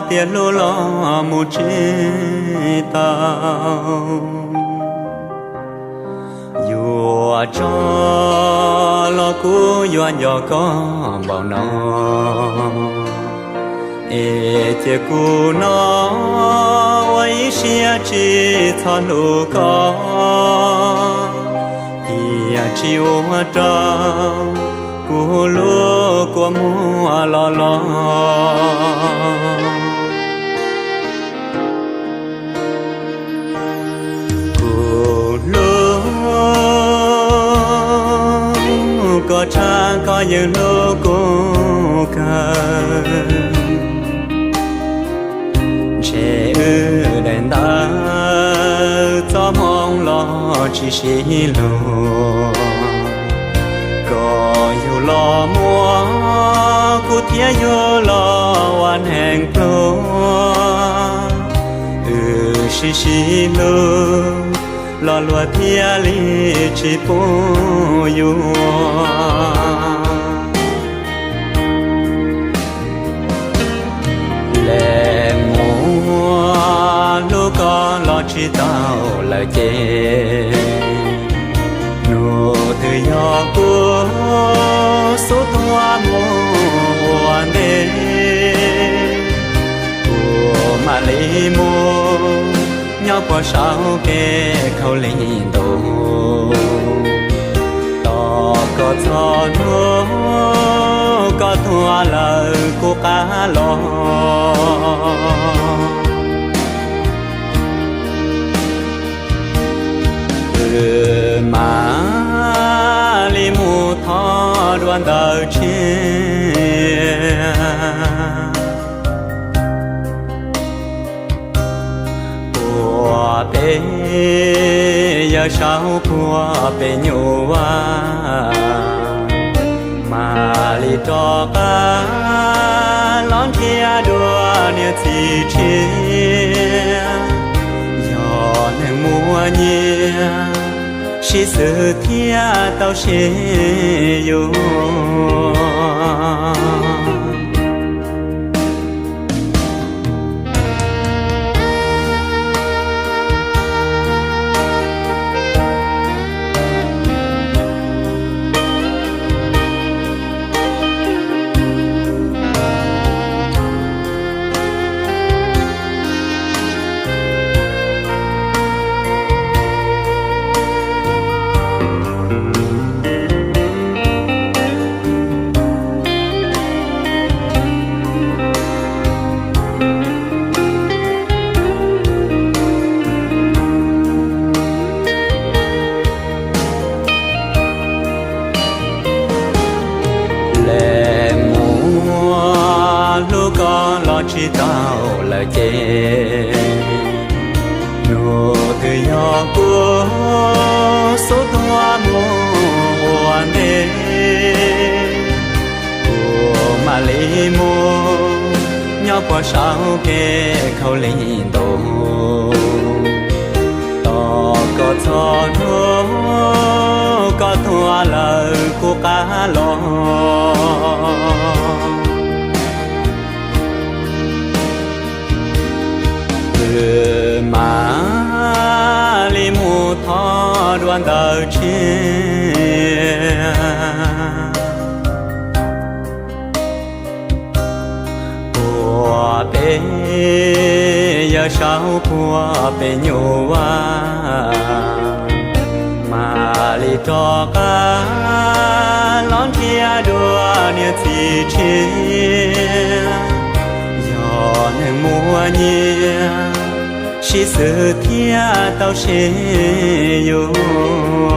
thiaj hlub los mus tsis tau. Yuav tso los kuv yuav nco koj npaum no, es cia kuv no ua ib siab tsis txhob hlub koj, tiam sis ua rau kuv lub kua muag los los. Kuv hlub koj tshaj koj yeej hlub kuv kawg. Ntshe wb daim ntawv txoj hmoo los tsis sib hlub, koj yug los muaj kuv thiaj yug los ua neeg pluag. Wb sib sib hlub los luag thiaj li tsis pub yuav. Leej muaj hlub koj los tsis tau lawm ces, hnub twg yog kuv xub tuag mus ua ntej, kuv mam li mus nyob puag saum kev khaub lig ntuj. Tos koj txog hnub koj tuag lawm kuv qab los, wb mam li mus thov dua ntawv tshiab. Puag pem yawg saum puag pem nyuj vaj, mam li rov qab los nrhiav dua niam txiv tshiab. Yog neeg muaj nyiaj, sib xws thiaj tau sib yuav. Leej muaj hlub koj los tsis tau lawm ces, hnub twg yog kuv xub tuag mus ua ntej, kuv mam li mus nyob puag saum kev khaub lig ntuj. Tos koj txog hnub koj tuag lawm kuv qab los, wb mam li mus thov dua ntawv tshiab. Puag pem yawg saum puag pem nyuj vaj, mam li rov qab los nrhiav dua niam txiv tshiab. Yog neeg muaj nyiaj, sib xws thiaj tau sib yuav.